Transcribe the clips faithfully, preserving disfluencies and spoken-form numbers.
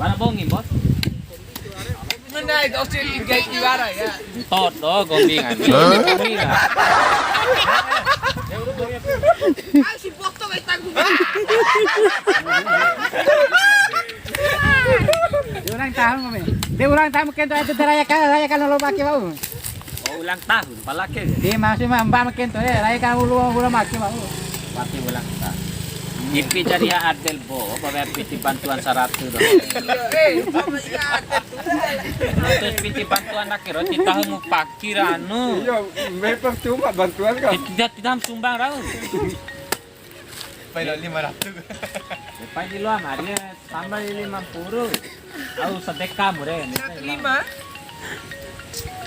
Ara bongi, Bos. Menai dosil gei iwara ya. Todo gombingan. Gombingan. Ah, si botong ai tanggung. Dia ulang tahun kami. Dia ulang tahun kento itu rayakan, rayakan lomba ake wa'u. Oh, ulang tahun, pala ake. Dia masih mamba kento, eh, rayakan ulu, ulu lomba ake wa'u. Pati ulang tahun. Ipi jadi hak adil, Bo, apa piti bantuan saratu doho. Iya, eh, sama iya adil tu. Terus piti bantuan akhir, ti tahu mu pakir anu. Iya, memang cuma bantuan kan. Tidak, tidak sumbang rau. Pai lo lima ratus. Pai di luar mari, tambah lima puluh. Au sedekah mure. Satu lima.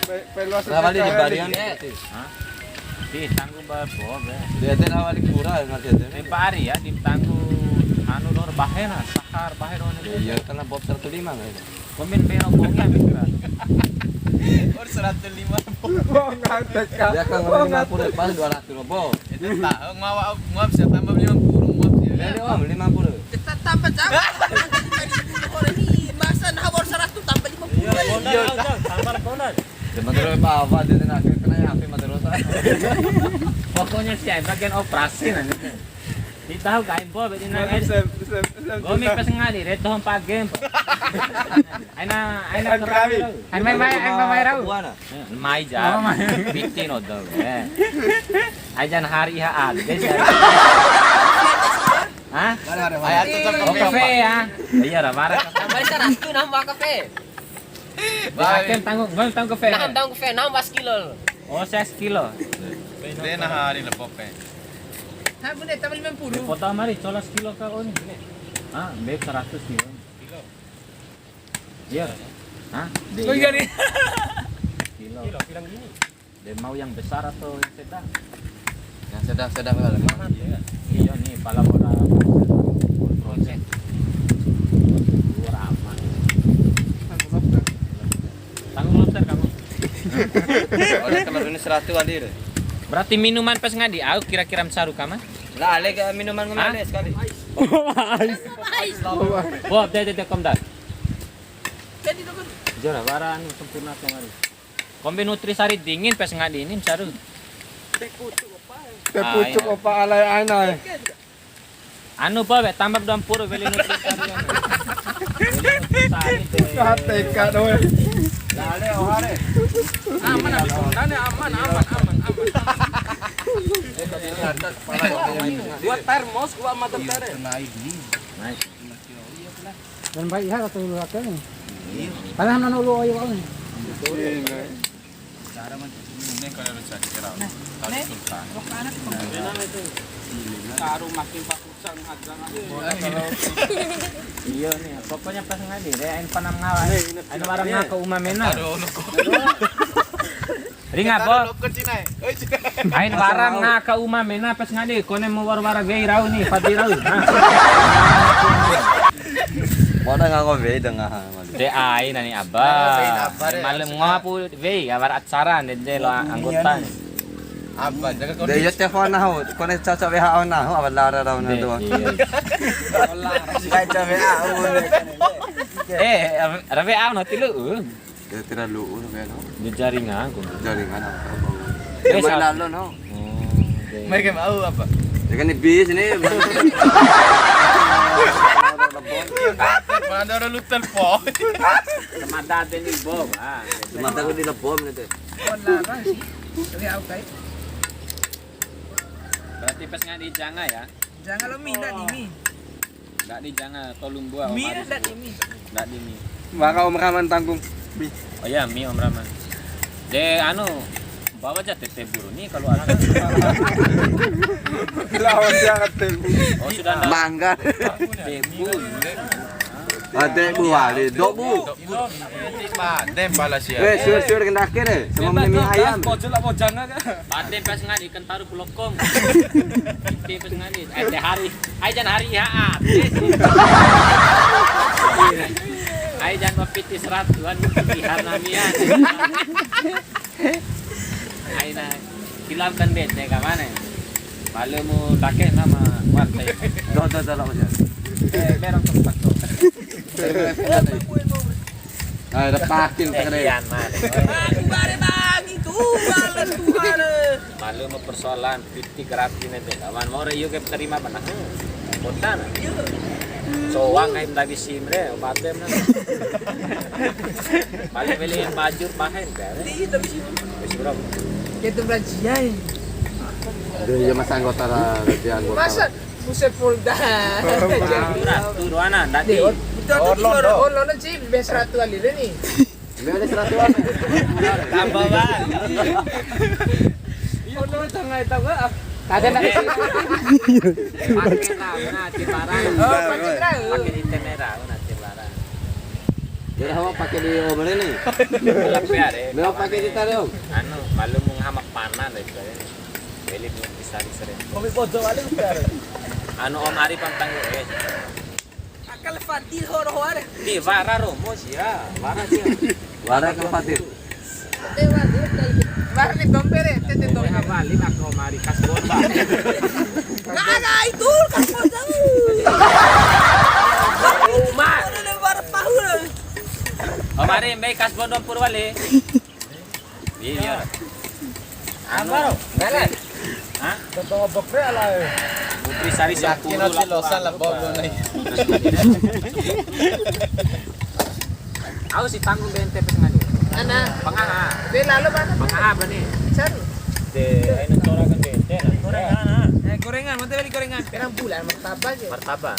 Pe-, peluas. Berapa kali sedekah di barian ya? Hah? Di tanggung ba Bob ya. Dia teh awal di kura ngerti ya. Di Pak Ari ya, di tanggung anu lor bahe nah, sakar bahe doang. Iya, karena Bob satu lima nggak itu. Komen bero bongi habis, Pak. Or seratus lima. Wong ngantek, Kak. Ya kan lima puluh pas dua ratus robo. Itu tahu, ngawak, ngawak bisa tambah lima puluh, ngawak bisa. Ya, Om, lima puluh. Kita tambah jauh. Orang ini masa nah, baru seratus tambah lima puluh. Iya, Konan, Jang, tambah Konan. Sebenarnya apa-apa, dia kena, kena H P madrasah. Pokoknya sih, bagian operasi nanti. Di tahu kain po, berarti nang. Sem, sem, sem, Gomi sem. Pas ngani, re, tohon pagem po. Aina, aina. Aina kerawi. Aina mai, mai, aina mai rau. Buana. Mai ja. Oh, mai. Piti no do, eh. Ajan hari ha ade sih. Hah? Ada, ada, ada. Ayo, tutup. Oh, kafe ya. Iya, ra, mara kafe. Tambah seratus nambah kafe. Baik. Akan tanggung, bang tanggung kafe. Nah, tanggung kafe, nambah sekilo. Oh, saya sekilo. Dia nah hari lepo pe. Ha, bune, tambah lima puluh. Kota mari, cola sekilo ka, oh, ini, bune. Ah, be seratus kilo. Kilo. Iya. Hah? Oh, iya, nih. Kilo. Kilo, bilang gini. Dia mau yang besar atau yang sedang? Yang sedang-sedang lah. Mamat, ya? Iya, nih, pala bola project. Luar aman. Tanggung lobster kamu. Oleh kalau ini seratus kali deh. Berarti minuman pas ngadi, au kira-kira ma caru kama? Lah, ale ke minuman ngomel sekali. Ais. Bo, de, de, de, kom dar. Jadi, dong. Jara, wara anu sempurna kemarin. Kombi nutrisari dingin pas ngadi ini, ma caru. Teh pucuk opa. Teh pucuk opa alai aina. Anu pa, be, tambah dua puluh weli nutrisari. Weli nutrisari, de. Teka doang. Lale, ohare. Aman, aman, aman, aman, aman. Dua termos, gua sama teh. Nice. Dan baik ya, kata dulu, kata ni. Iya. Padahal nana ulu oi wa'u ni. Iya, nah. Cara macam ini kalau bisa dikira. Nah, tadi sultan. Taruh makin pas usang aja. Iya nih, pokoknya pas ngadi deh, ain panam ngawa. Ain warang ke uma mena. Aduh, lu. Ringa, Bo. Ain warang na ka uma mena pas ngadi, kone mu wara-wara wei rau ni, padi rau. Nah. Mona ngango wei denga, ha, malu. De ai nani aba. Ngango wei aba, de. Malu ngapu wei, awar acara, de, de lo anggota ni. Aba, jaga kondisi. De, yo telepon nahu, kone caca W H O nahu, awar lara rau na doang. Iya. Caca W H O. Eh, ra W A na tilu. Kira-kira lu'u sampean, no? Di jaringan, aku. Jaringan apa, Bang? Eh, Zaman lalu, no? Oh, oke. Mereka mau apa? Ya kan, di bis ini. Mana ada orang lu telepon? Semada ada nih, Bob. Ah, semada aku di lebom nih, tuh. Larang sih. Tapi aku kayak. Berarti pas ngadi janga ya? Janga lo mi, ndak di mi. Ndak di janga, tolu mbua, Om Aris. Mi ndak di mi. Ndak di mi. Maka Om Rahman tanggung mi. Oh iya, mi Om Rahman. De, anu, bawa aja tete buru ni kalau ada. Lawan dia kan tete buru. Oh, sudah ndak. Mangga. Tete buru. Ade bu wali, dok bu. Dem bala sia. Eh, sur-sur kendake deh, sama mie ayam. Pojol apa jangan kan? Pade pas ngadi kentaro pelokong. Ite pas ngadi, eh, teh hari. Ai jan hari ha. Ai jan mapiti seratuan, piti harnamian. Aina kilam kan bete ka mana? Malu mu take nama warta. Do, do, do, lo, do. Eh, merah tempat tuh. Nah, ada pakin tadi. Kian, Mas. Aku bare bagi tuh, balas Tuhan. Malu mau persoalan piti gratis nih, Bang. Awan mau re, yuk, terima mana? Hmm, kota na. Soang kayak dari sim re, obat em na. Paling beli yang bajur pahen, kan? Iya, tapi sih. Wis, bro. Itu razia ya. Aduh, iya, masa anggota ra-, razia anggota. Masa buset, Polda. Ora, turuan, ndadi. Betul, tuh, Orlando. Orlando sih, biasa ratu kali ini. Ini ada seratuan. Tambah, Bang. Iya, lu tengah itu, Bang. Ada nak. Pakai tahu, nah, Cibarang. Oh, pakai tahu. Pakai internet tahu, nah, Cibarang. Jadi, awak pakai di Om ini. Gelap ya, deh. Dia pakai di tadi, Om. Anu, malu mau ngamak panan deh, sebenarnya. Beli belum bisa disering. Kopi pojok balik, Bang. Anu, Om Ari pantang, eh. Akal Fadil horo hore. Di wara romo sia, wara sia. Wara ke Fadil. Wara ni dompere, tete dompere. Wara balik aku mari kas bomba. Kagak itu kas bomba. Uma. Ada wara pahu. Kemarin baik kas bomba pur wali. Iya. Anu, apa, Bro? Hah? Toto bokre ala. Putri Sari yakin sampuru nanti lah, losan lah, Bang. Bau naik. Au si tanggung B N T pe sengaja. Ana. Pengaha. Be lalu mana? Pengaha apa nih? Saru. De, ayo tora kan B N T lah. Gorengan, ah. Eh, gorengan, mau beli gorengan. Pirang bulan martabak ya? Martabak.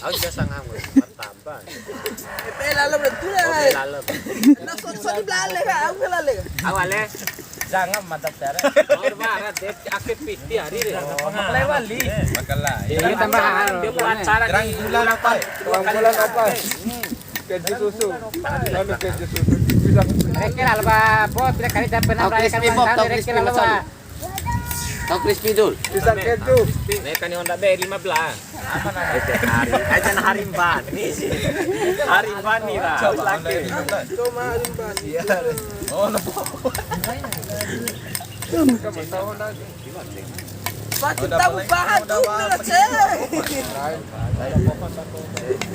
Au biasa nganggur. Martabak. Ete lalap betul ya. Oke, lalap. Nah, so, so di belale ka, aku belale ka. Awale. Jangan mantap cara. Awal barat deh, ake piti hari deh. Makalai wali. Makalai. Iya, tambah. Dia buat acara. Terang bulan apa? Terang bulan apa? Keju susu. Anu keju susu. Bisa. Reke lalap, Bos, bila kali dah pernah. Oke, merayakan ulang tahun, Reke lalap. Tahu crispy, Dul? Pisang keju. Ini kan Honda B lima belas. Apa nama? Ete hari. Aja hari bani sih. Hari bani lah. Coba Honda lagi. B lima belas. Cuma hari bani. Iya. Oh, no. Kamu tahu Honda? Pasti tahu bahan tuh, Cek.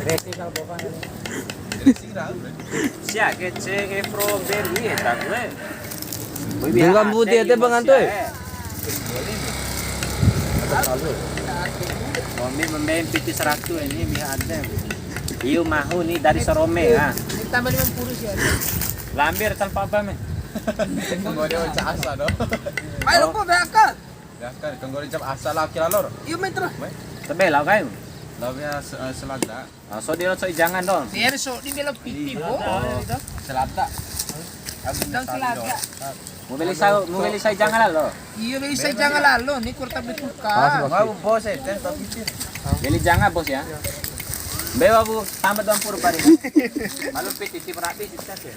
Racing kalau bukan. Racing lah. Sia kece ke pro beri eta gue. Dengan putih ete pengantu, eh. Kami membayar piti seratus ini, biar ada. Iyo, mahu ni dari Sarome, ya. Tambah lima puluh sih. Lambir tanpa apa, men? Mau dia baca asa, dong. Ayo, kok beakan? Ya kan, kanggori jam asa lao kira lor. Iyo, main terus. Tabe lao kai. Lao ya se-, eh, selada. Ah, so dia so jangan dong. Dia so di bela pipi, bo. Selada. Dong selada. Mau beli sau, mau beli sai jangan lalo. Iyo, beli sai jangan lalo, ni kurta beli kulkas. Mau bos, eh, ten tapi. Beli jangan, Bos, ya. Bewa, Bu, tambah dua puluh pari. Malu piti berarti kita sih.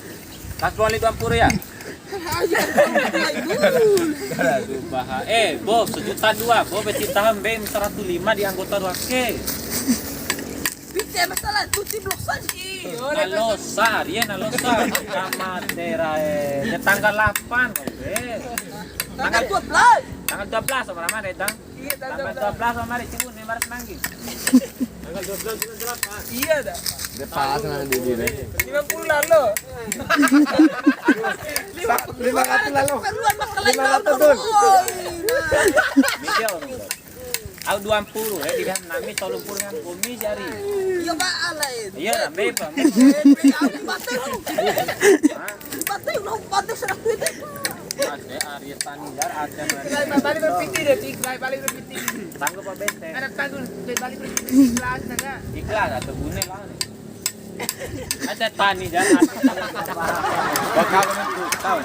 Kas boli dua puluh ya? Aduh, baha. Eh, Bo, sejuta dua, Bo, beti tahan, Be, seratus lima di anggota ruake. Pite masalah, cuci blok saji. Na losa, dia na losa. Sama tera, eh. Ya, tanggal delapan, Be. Tanggal dua belas. Tanggal dua belas, sama Rama, Redang. Iya, tanggal dua belas. Tanggal dua belas, sama Rama, Cibun, lima ratus manggi. Tanggal dua belas bulan delapan. Iya, dah. Dia pas nanti dia. Lima puluh lalo. Lima ratus lalo. Lima ratus, Dul. Mikir, Bang. Au dua puluh, eh, di kan nami tolong puluh kan komi jari. Iya, Pak, alain. Iya, ramai, Bang. Eh, aku batin, aku. Hah? Batin, aku batin seratus itu. Ada Arya Tani, Jar, ada. Balik berpikir ya, Cik. Balik berpikir. Tangguh apa bete? Ada tangguh, balik berpikir. Ikhlas, enggak? Ikhlas, atau gune lah. Ada Tani, Jar. Bakal menentu, tahu.